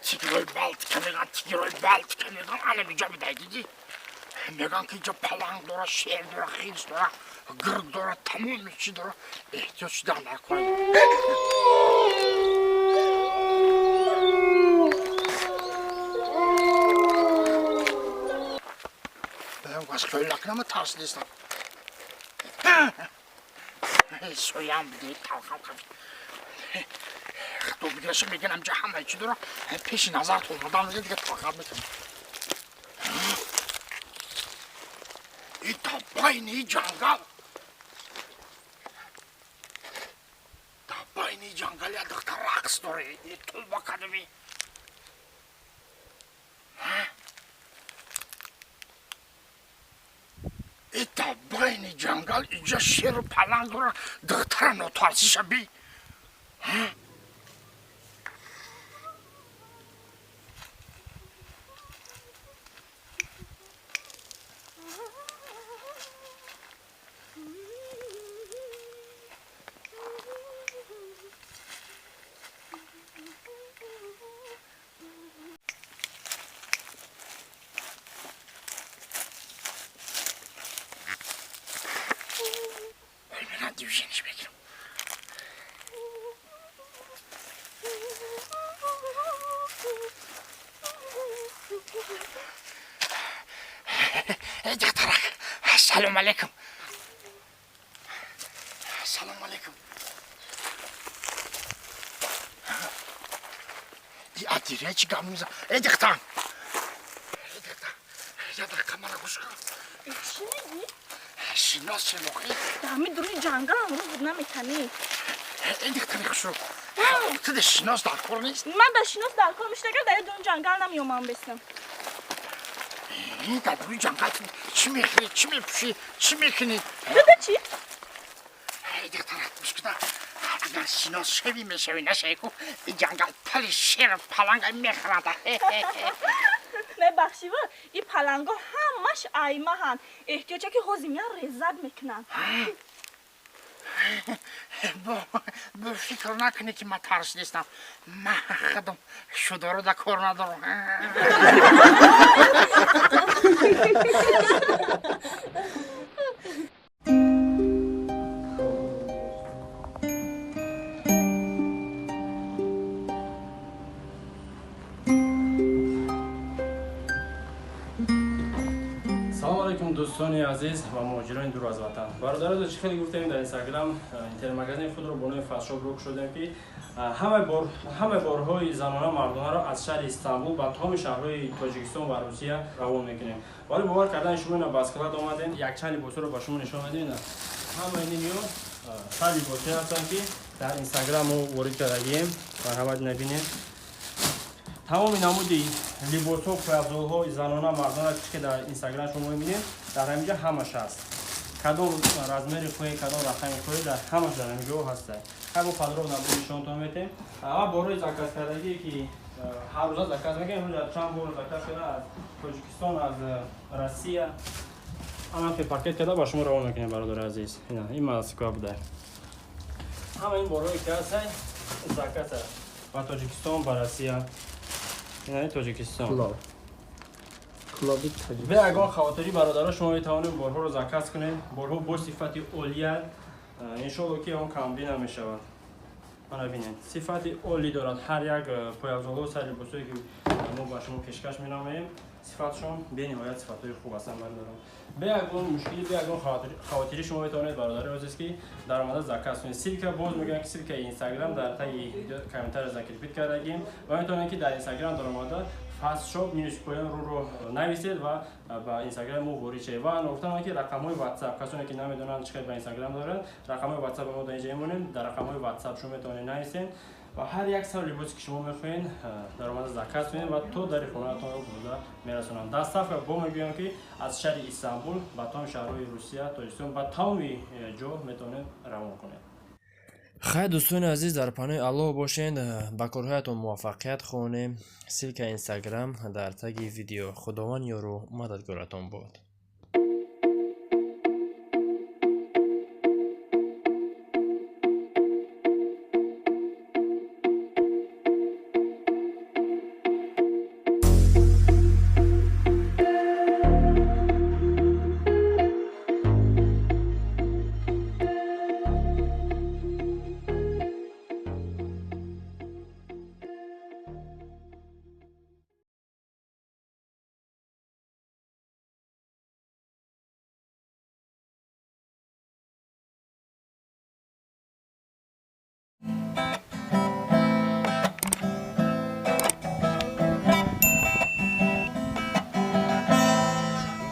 Тигрои Балтика меган, тигрои Балтика меган, анам иҷа бидай дидӣ? Меган ки иҷа паланг дора, шер дора, хирс дора, гирг дора, тамоми чӣ дора. Эҳтиёт шудан дар кор. Аз хиёл накунам, тарс нестам. Соям биди, талхам хафи. Хато бигираша меган, амҷа ҳамаи чӣ дора, пеши назар омадан мега, дига тоқат мекунам. И дар байни ҷангал, дар байни ҷангал як духтар рақс дора, тулба кадами. И дар байни ҷангал иҷа шеру паланг дора, духтара нотарсиша би. Движение мекунам. Духтарак, салом алейкум. Салом алейкум. Адиря чӣ гап мезан? Э, духтар! Э, духтар, я дақиқа мара гӯш кун. Чӣ мегӣ? Шинос шемохӣ? Дар ҳамин дуруни ҷангал амрӯз буд наметанӣ. Э, духтари хушрӯ. Ту де шинос дар кор нест? Ман дар шинос дар кор мешудагар дар дуруни ҷангал намеомам бесам. Дар дуруни ҷангал чӣ мехӯрӣ, чӣ мепӯшӣ, чӣ мекунӣ? Ту да чӣ? Э, духтарак, гӯш куда. Агар шинос шавӣ мешавӣ, нашавӣ ку ин ҷангал пали шеру паланга мехӯрад. Мебахшива, и паланго ҳамаш аймаҳанд. Эҳтиёҷа ки ҳозир меян резат мекунанд. Бо фикр накунӣ ки ман тарс нестам. Ман худам шудоро да кор надорам. Салом алейкум, дӯстони азиз ва муҳоҷирони дур аз ватан. Бародаро, чӣ хеле гуфтем, дар Инстаграм интернет-магазини худро бо номи Фастшоп рӯ кушодем, ки ҳамаи борҳои занона мардонаро аз шаҳри Истанбул ба тамоми шаҳрҳои Тоҷикистон ва Русия равон мекунем. Барои бовар кардани шумо ина ба склад омадем, якчанд либосҳоро ба шумо нишон медиҳем. Ина ҳамаи ин сар либосҳое ҳастанд, ки дар Инстаграм мо ворид кардагием. Марҳамат, набинем. Тамоми намуди либосҳо, пойафзолҳои занона мардона, чӣ ки дар Инстаграм шумо мебинед, дар ҳаминҷа ҳамаш ҳаст. Кадом размери хоҳед, кадом рақами хоҳед, дар ҳамаш дар ҳаминҷо ҳаст. Ҳар бо подробно бо нишонтон метем. Ва борои заказ кардагие, ки ҳар рӯза заказ мекунем, имрӯз чанд бор заказ карда аз Тоҷикистон, аз Россия, ана пакет карда ба шумо равон мекунем, бародари азиз. Ин Москва буда. Ҳама ин борое ки ҳаст, заказ ба Тоҷикистон, ба Россия. Ина Тоҷикистон. Клуби Тоҷикистон. Бе ягон хавотирӣ, бародаро, шумо метавонед борҳоро заказ кунед. Борҳо бо сифати олия, иншоалло ки он камбӣ намешавад. Мана бинед, сифати олӣ дорад ҳар як пойафзолҳо, сар либосҳое ки мо ба шумо пешкаш менамоем, сифатшон бениҳоят сифатҳои хуб ҳастанд, бародарон. Бе ягон мушкилӣ, бе ягон хавотирӣ шумо метавонед, бародари азиз, ки даромада заказ кунед. Ссылка боз мегӯям, ки ссылкаи Инстаграм дар таги видео комментария закрепить кардагим ва метавонед, ки дар Инстаграм даромада Фастшоп минус поён руро нависед ва ба Инстаграм мо ворид шавед. Ва гуфтам, ки рақамҳои Ватсап, касоне ки намедонанд чӣ хел ба Инстаграм доранд, рақамҳои Ватсап мо дар инҷа мемонем. Дар рақамҳои Ватсап шумо метавонед нависед ва ҳар як сар либосе ки шумо мехоҳед, даромада заказ кунед ва то дари хонаатонро бурда мерасонанд. Доставка бо мегӯям, ки аз шаҳри Истанбул ба тамоми шаҳрҳои Русия, Тоҷикистон, ба тамоми ҷо метавонед равон кунед. Хайр, дӯстони азиз, дар паноҳи Аллоҳ бошед, ба корҳоятон муваффақият хоҳонем. Ссылкаи Инстаграм дар таги видео. Худованд ёру мададгоратон бод.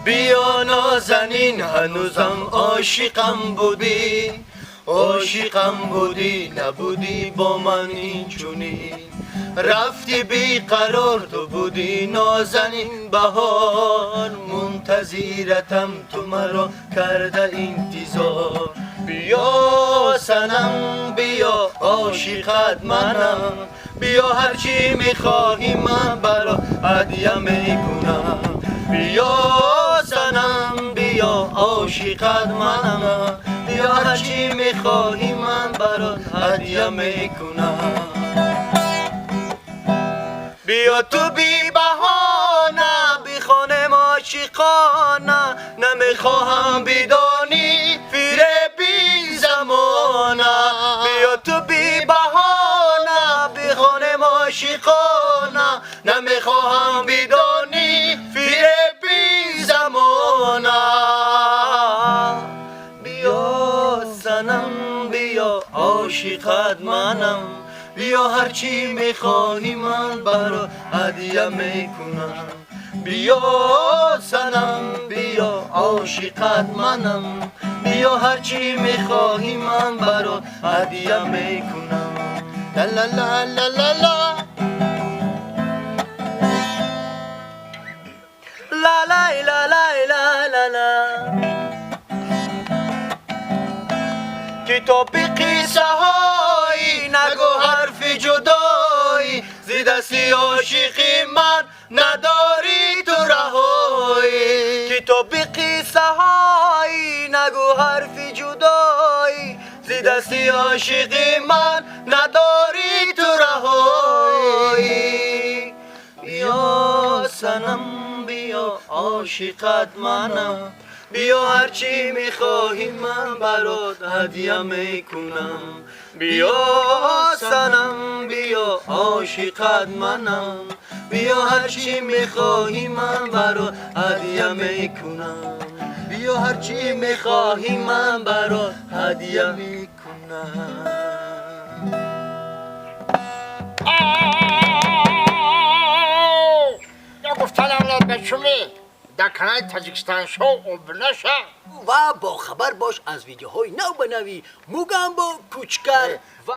بیا نازنین هنوزم عاشقم بودی، عاشقم بودی نبودی با من این چونین. رفتی بی قرار تو بودی نازنین بهار، منتظرتم تو مرا کرده انتظار. بیا صنم بیا عاشقت منم، بیا هرچی میخواهی من برا هدیه میکنم. بیا صنم بیا عاشقت منم، بیا هرچی میخواهی من برات هدیه میکنم. بیا تو بی بهانه بخوانم عاشقانه، نمیخواهم بدانی فریبی زمانه. بیا تو بی بهانه بخوانم عاشقانه، نمیخواهم بدانی فریبی زمانه. بیا صنم بیا عاشقت منم، بیا هرچی میخواهی من برات هدیه میکنم. بیا صنم بیا عاشقت منم، بیا هرچی میخواهی من برات هدیه میکنم. لا لا لا لا لا لا لا لا لا لا لا لا. کتاب قصه هایی نگو حرف جدایی، زی دستی عاشقی من نداری تو رهایی. کتاب قصه هایی نگو حرف جدایی، زی دستی عاشقی من نداری تو رهایی. بیا صنم بیا عاشقت منم، بیا هرچی میخواهی من برات هدیه میکنم. بیا صنم بیا عاشقت منم، بیا هرچی میخواهی من برات هدیه میکنم. بیا هرچی میخواهی من برات هدیه میکنم. یا گفتنم به در کانال تاجیکستان شو обуна ша ва бохабар бош аз видеоҳои нав ба нави Мугамбо Кучкар ва